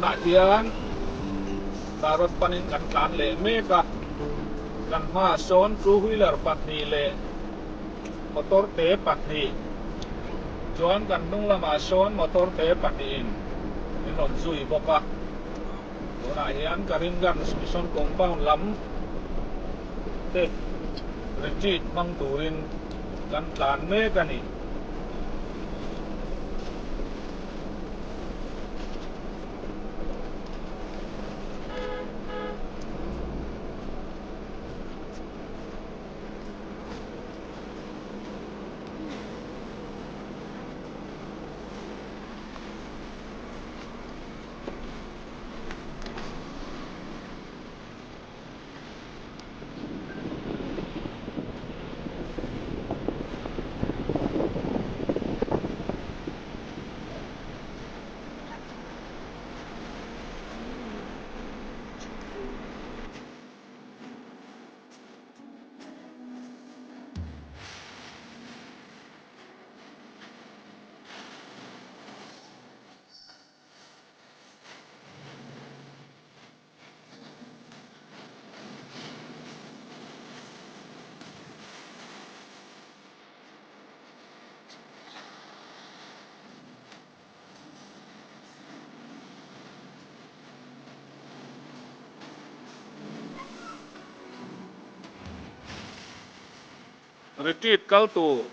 Tunah hian Karot panin kan tlan leh mek a, kan hmaah sawn two wheeler pahnih leh motor te pahnih chuan kan hnung lamah sawn motor te pahnihin min rawn zui bawk a. Tunah hian Karimganj Mission Compound lam te retreat hmang turin kan tlan mek a ni. Retreat kal tur.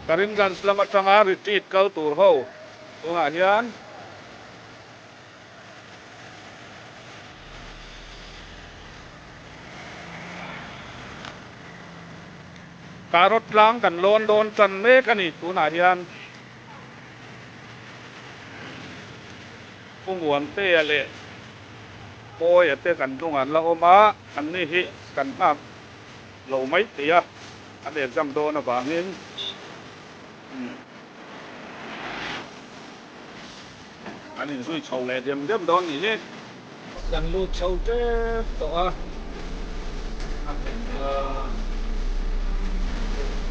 Karimganj lam atanga retreat kal tur ho tunah hian Karot tlang kan lawn dawn tan mek a ni tunah hian. Pu Muantea leh Pawia te kan hnungah an la awm a, anni hi kan nghak lo mai thei a, an exam dawn avangin an inzui chho leh dem dem dawn nih hi. Kan lut chho tep tawh a,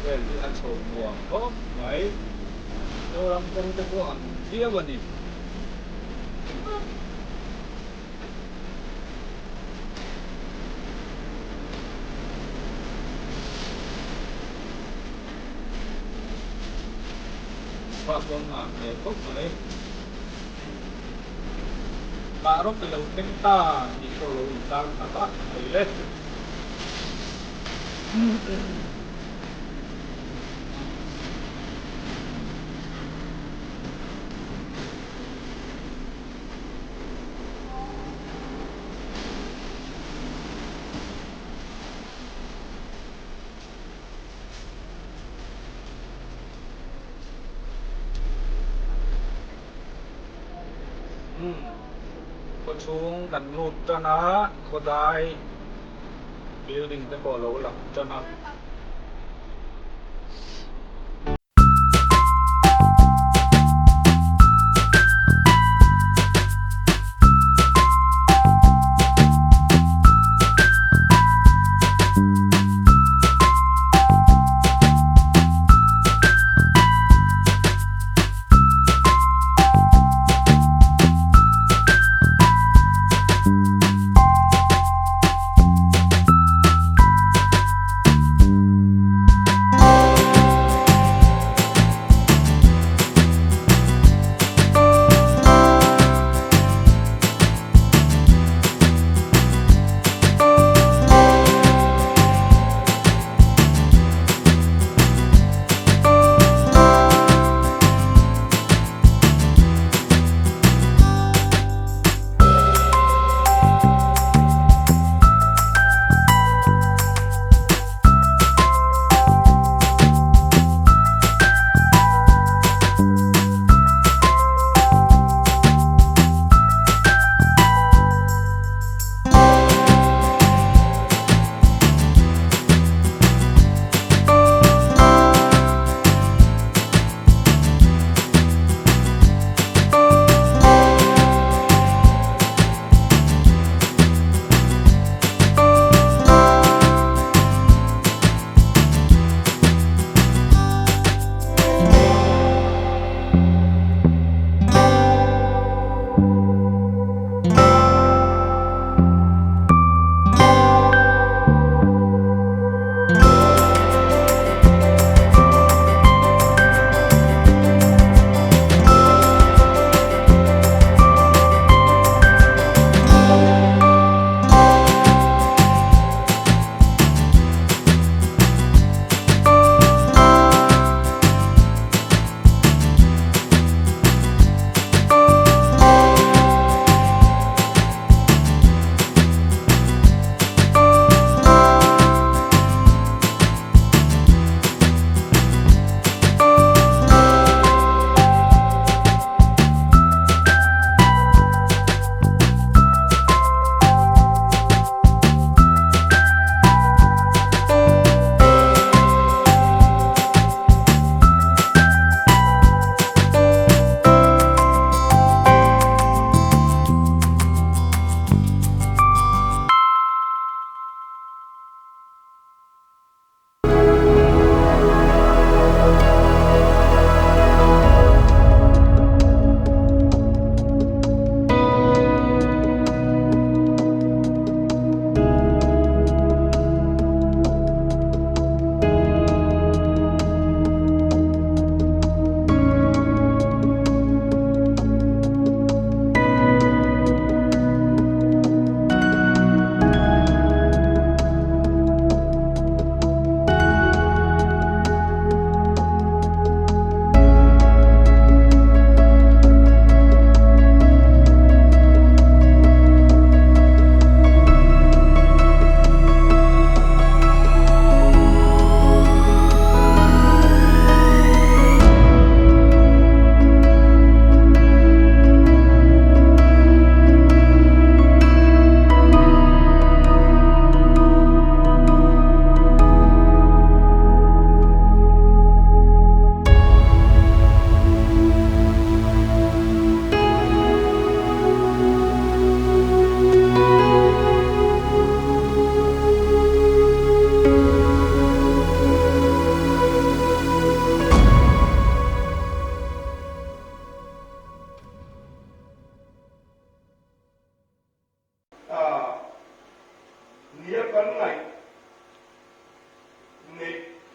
vel hi a chho nuam khawp mai. Zoram kawng te pawh ang viau a ni. Bak pawh ngah hmel khawp mai. Mah rawk i lo thleng ta tih pawh lo intar khat a mai le. Khawchhung kan lut tan a, khawdai building te pawh a lo lang tan a.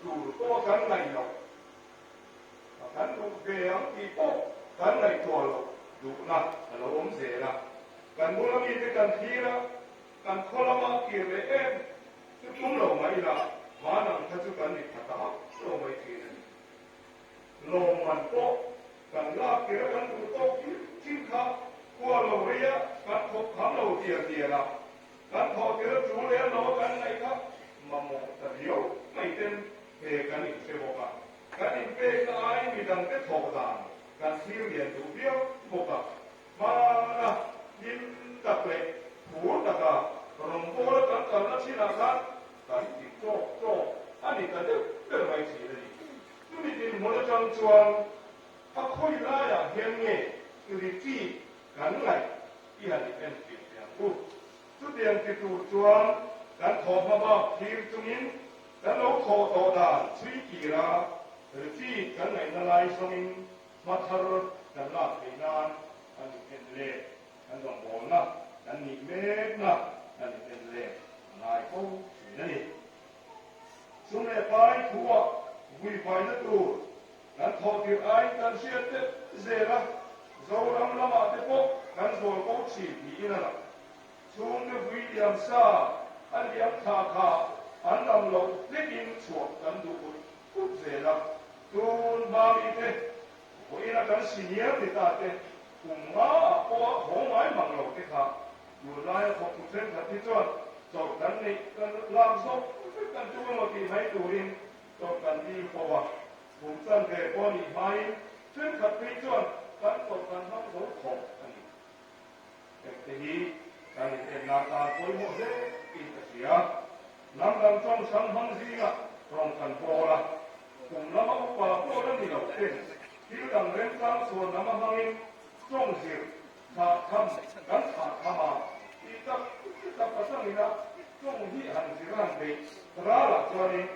tur pawh kan ngaih loh a kan duh ve ang tih pawh kan ngaihtuah loh duhna a lo awm zel a. Kan bula mite kan thlir a, kan khaw lama kir leh em chu tum lo mai ila, hmanang kha chu kan ni pha ta hauh lo mai thin a ni. Lawmman pawh kan lak kir a kan duh tawk thil thin kha khua lo rei a kan thawk kham lo tial tial a, kan thawh tir a tul lem lo a kan ngaih kha mamawh ta riau mai ten he kan inhre bawk a, kan inpekna aiin midangte thawk dan kan thlir lian duh viau bawk a. Hmana hlim tak leh phur taka rawngbawla kan kalna thinah khan kan ti tawk tawk a ni ta deuh ber mai thin a ni. Chumi dinhmun atang chuan a khawi laiah hian nge retreat kan ngaih i han in enfiah teh ang u. Chutiang ti tur chuan kan thawh hma bak thlir chungin kan lo thawh tawh dan chhui kira retreat kan ngaihna lai zawngin Hma thar kan lak theih nan kan in en let, kan rawngbawlna kan nih mekna kan in en let a ngai fo thin a ni. Sum leh pai thuah vuivaina tur kan thawh tirh aiin kan hriat deuh zel a, Zoram lamah te pawh kan zawl ko thin niin a lang. Chhungte vui liam sa a liam thla kha an dam loh hlekin chhuah kan duh ut ut zel a, tun hma mite vawiina kan senior ni ta te kum nga ah pawh a haw ngai mang lo te kha tunlaia thawktu thenkhat hi chuan chawlh kan neih kan lak zawk vek kan tum emaw tih mai turin chawlh kan dil fo a, kum chanve pawh nih hmain thenkhat phei chuan kan chawlh kan hmang zo thawk a ni. Hengte hi kan inenna atan pawimawh hle in ka hria. Hnam dang tawng hrang hmang zingah rawng kan bawl a, kum lama upa pawh la ni lo ten thil dang remchang chhuan lama hmangin tawng zir thlah tham kan thlah tham a, tih tak tak atangina tawng hi han zir han beih ralah chuanin.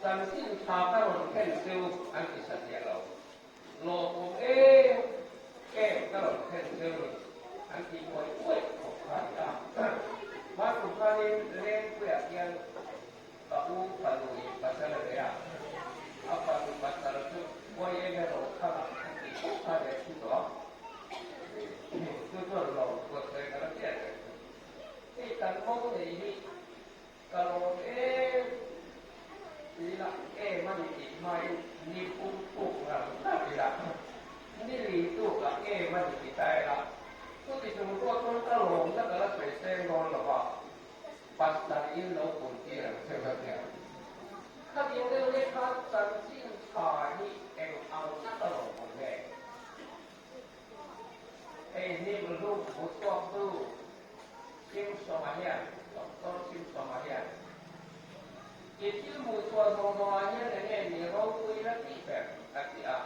Chanchin tha ka rawn thlen chu an ti satliah lo. Lawmawm em em ka rawn thlen chu ni an ti uai uai khawp kha a ni a. Hmankum khanin Lengpuiah hian ka u fanu in pasal a nei a, a fanu pasal chu uai em erawh thlang an ti khawp kha a ni a thi tawh a. Chu chuan lawmthuat sawi ka la hriat reng chu. Hei kan mo nei hi Ka lawm em ila em a ni tih hmain ni pum puk ngar ngar ila, ni li tukah em a ni ti ta ila, chuti chung pawh chuan ka lawmna ka la sawi seng dawn lo va, pastor in lo pun tir ang che ka tia. Khatiang deuh leh khan chanchin tha hi eng ang tak a lawm awm nge? Hei hnim hluk bu chhuak tu Simsawma hian, Doctor Simsawma hian, I thil hmuh chhuah zawng zawngah hian eng nge ni ropui la tih ber? a ti a.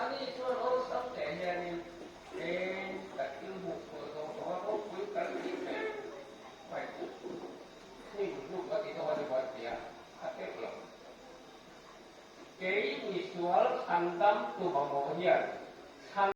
Ani chuan awlsam teh hianin, Eng ka thil hmuh chhuah zawng zawnga ropui kan tih ber mai chu hnim hluk a ti deuh a ni maw a ti a, a teuh lo. Kei misual chhandam tu mamawh hian chhan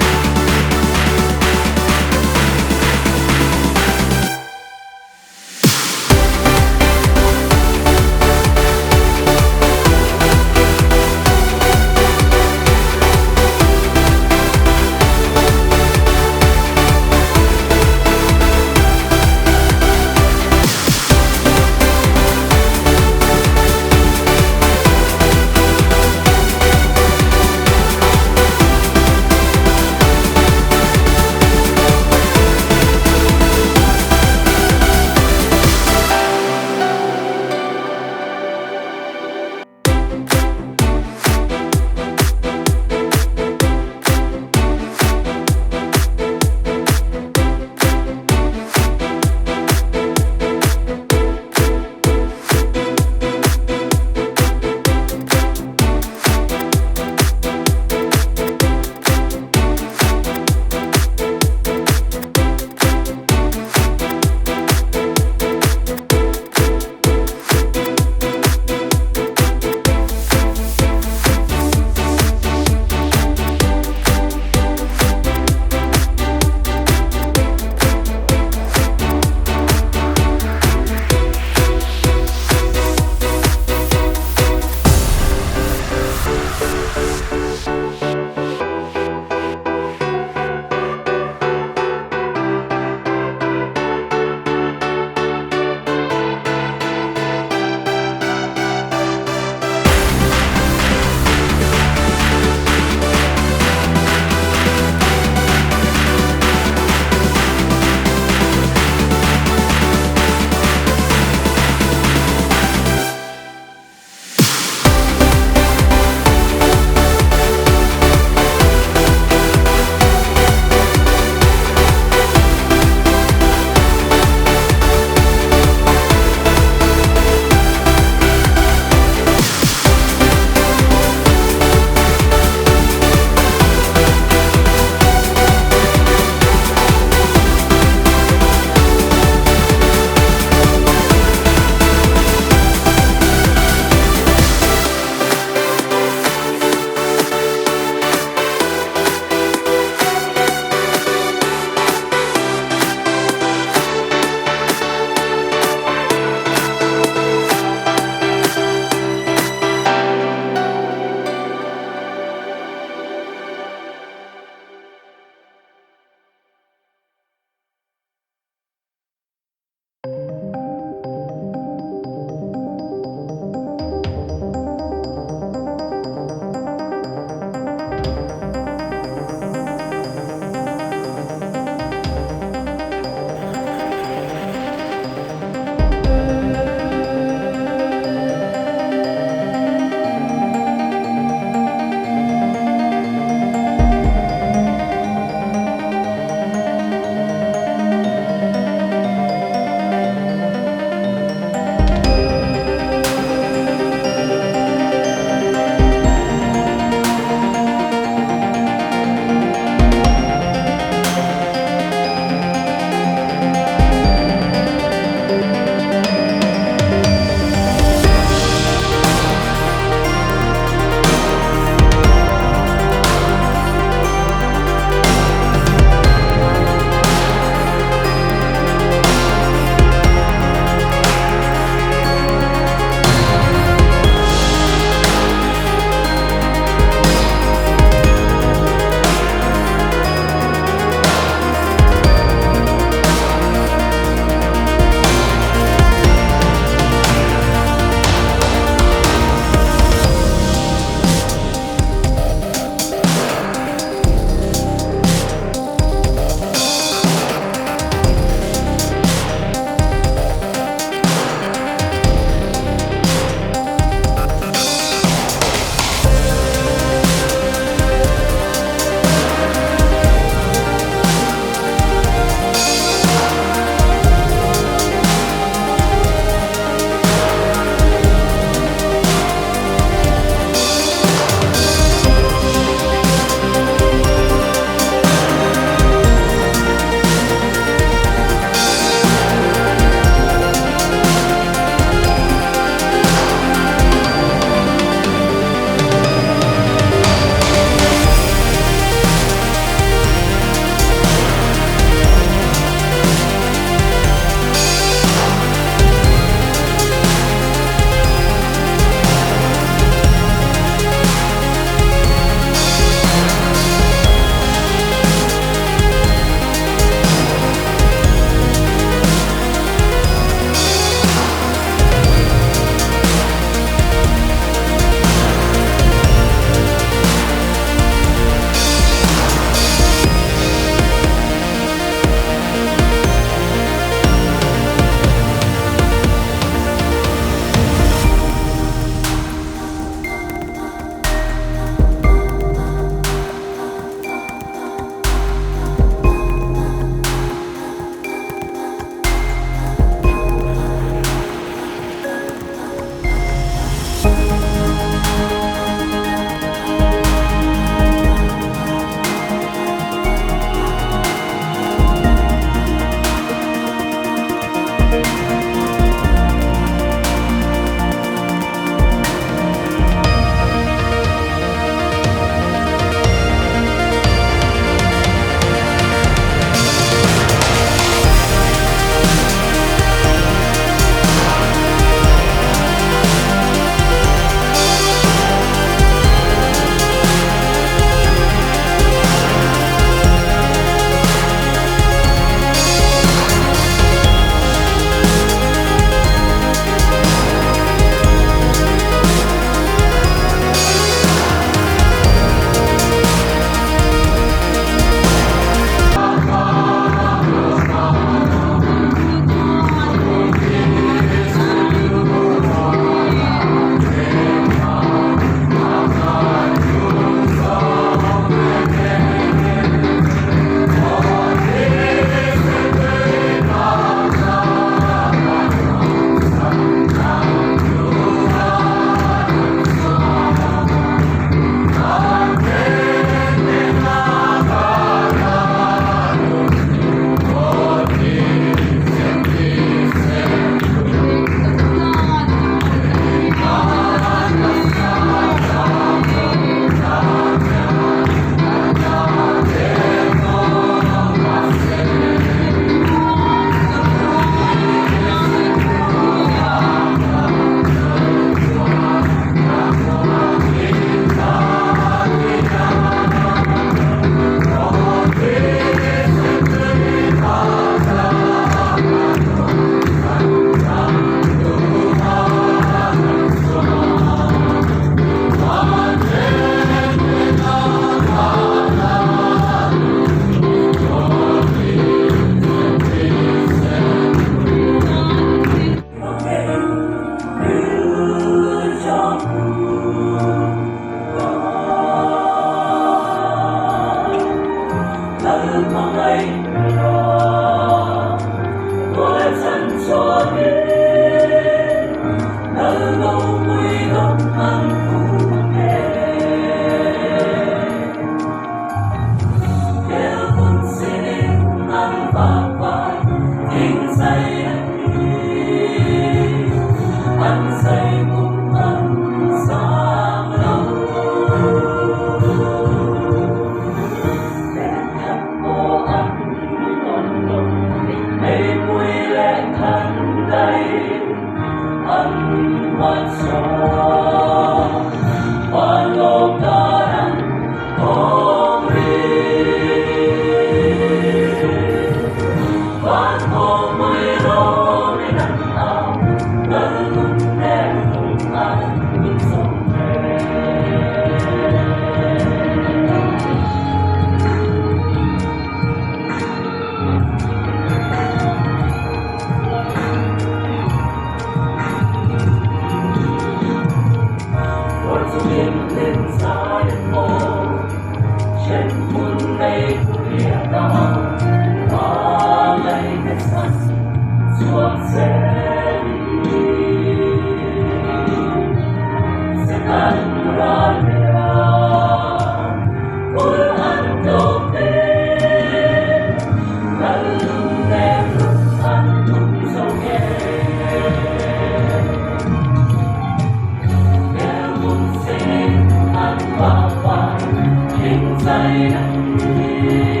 Thank you.